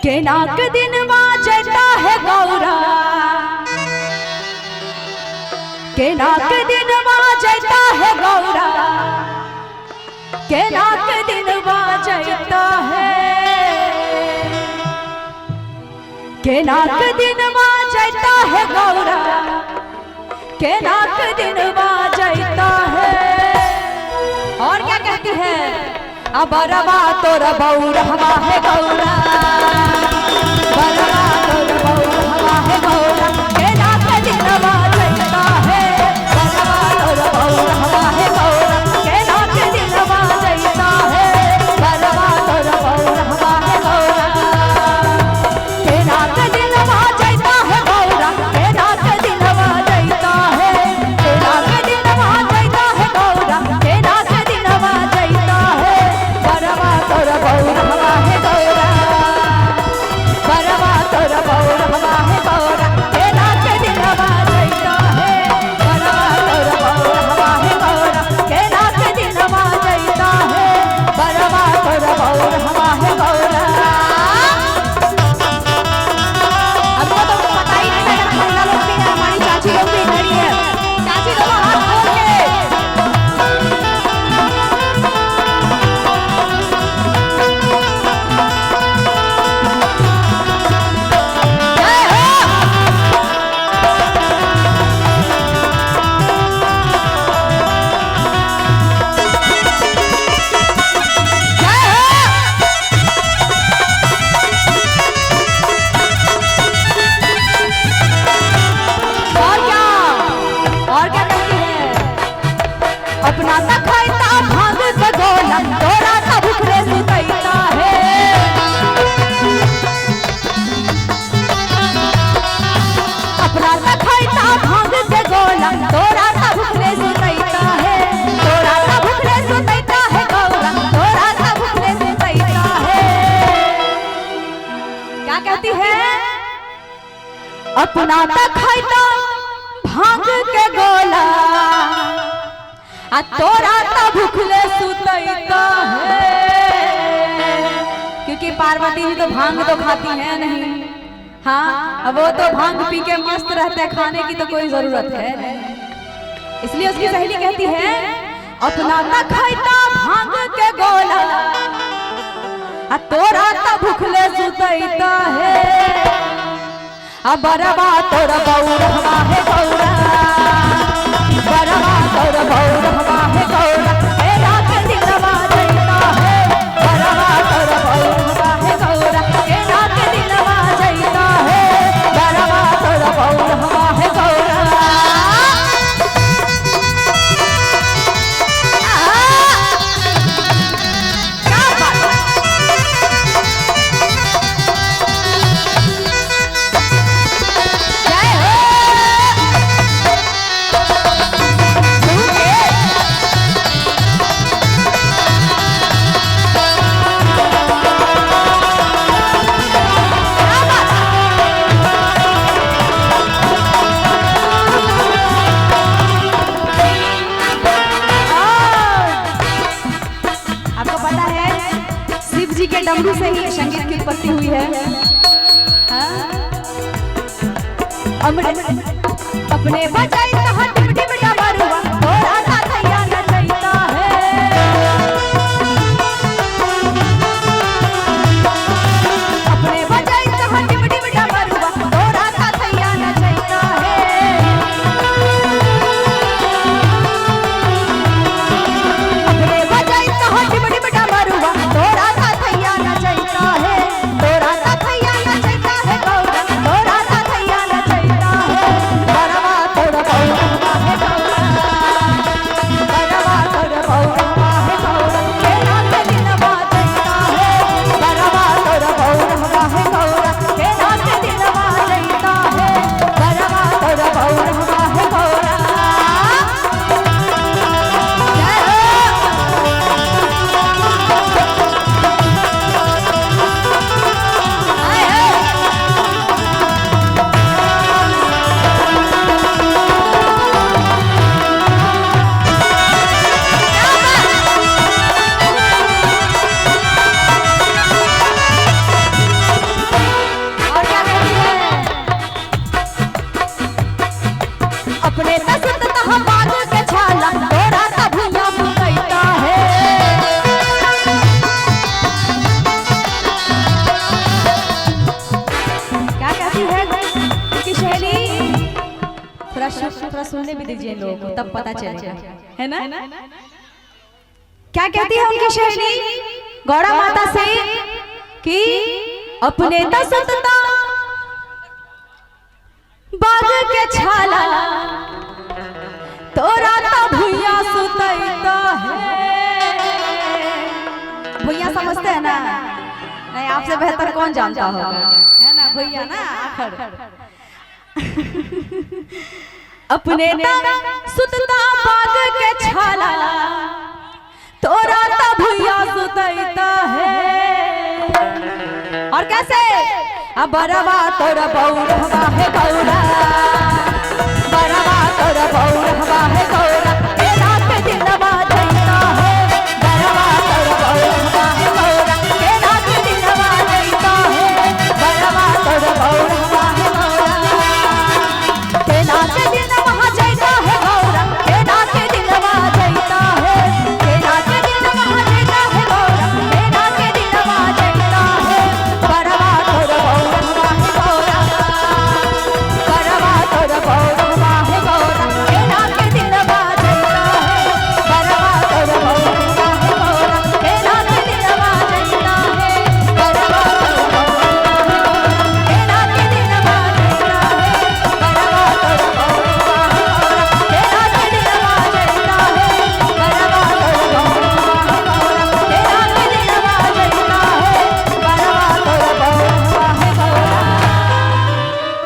केनाक दिन जैता है गौरा, केनाक दिन जैता है गौरा, केनाक दिन जैता है, केनाक दिन जैता है गौरा, केनाक दिन जैता है। और क्या कहती है? अबरवा तोर बौरहवा है गौरा, बरवा तोर बौरहवा है गौरा, केनाक दिन जैता है, बरवा तोर बौरहवा है गौरा, केनाक दिन जैता है, बरवा तोर बौरहवा है गौरा, केनाक दिन जैता है गौरा, केनाक दिन जैता है, केनाक दिन जैता है गौरा, केनाक दिन जैता है, बरवा तोर बौरहवा है गौरा, बरवा तोर बौरहवा है गौरा, केनाक दिन जैता है, बरवा तोर बौरहवा है गौरा, केनाक दिन जैता है, बरवा तोर बौरहवा है गौरा। हमको तो पता ही नहीं था, महिला लोग भी है, हमारी चाची लोग भी खड़ी है। चाची दोनों हाथ खोल के। जय हो। जय हो। और क्या, और क्या कहती है? अपना त खाइता भांग के गोला, तोरा त भूखले सुतैता है, अपना त खाइता भांग के गोला, तोरा त भूखले सुतैता है, तोरा त भूखले सुतैता है गौरा, तोरा त भूखले सुतैता है। क्या कहती है? अपना त खाइता भांग के गोला, आ तोरा त भूखले सुतैता है, क्योंकि पार्वती जी तो भांग तो खाती है नहीं। हाँ, अब वो तो भांग पी के मस्त रहते हैं, खाने की तो कोई जरूरत है नहीं। इसलिए उसकी सहेली कहती है, अपना त खाइता भांग के गोला, आ तोरा त भूखले सुतैता है, बरवा तोर बौरहवा है गौरा, बरवा तोर बौरहवा है गौरा, केनाक दिन जैता है, बरवा तोर बौरहवा है गौरा, केनाक दिन जैता है, बरवा तोर बौरहवा है गौरा। क्या बात! जय हो। झूमे। क्या बात! और आपको पता है शिव जी के डमरू से ही संगीत की उत्पत्ति हुई है। हाँ? अपने बजाई तहाँ टिम टिम डमरुआ, तोरा ता थैया नचैता है, अपने बजाई तहाँ टिम टिम डमरुआ, तोरा ता थैया नचैता है, अपने बजाई तहाँ टिम टिम डमरुआ, तोरा ता थैया नचैता है, तोरा ता थैया नचैता है गौरा, तोरा ता थैया नचैता है, बरवा तोर बौरहवा थोड़ा सुनने भी दीजिए इन लोगों को, तब पता चलेगा, है ना? क्या कहती है उनकी सहेली गौरा माता से कि अपने दसतता बाग के छाला तोरा तो भुइया सुतैता है। भुइया समझते हैं ना? नहीं, आपसे बेहतर कौन जानता होगा, है ना? भुइया ना आखर। अपने सुतता बाग के छाला तोरा तो भुइया सुतैता है। और कैसे? अब बरवा तोरा बौरवा है गौरा, बरवा तोरा बौरवा है गौरा।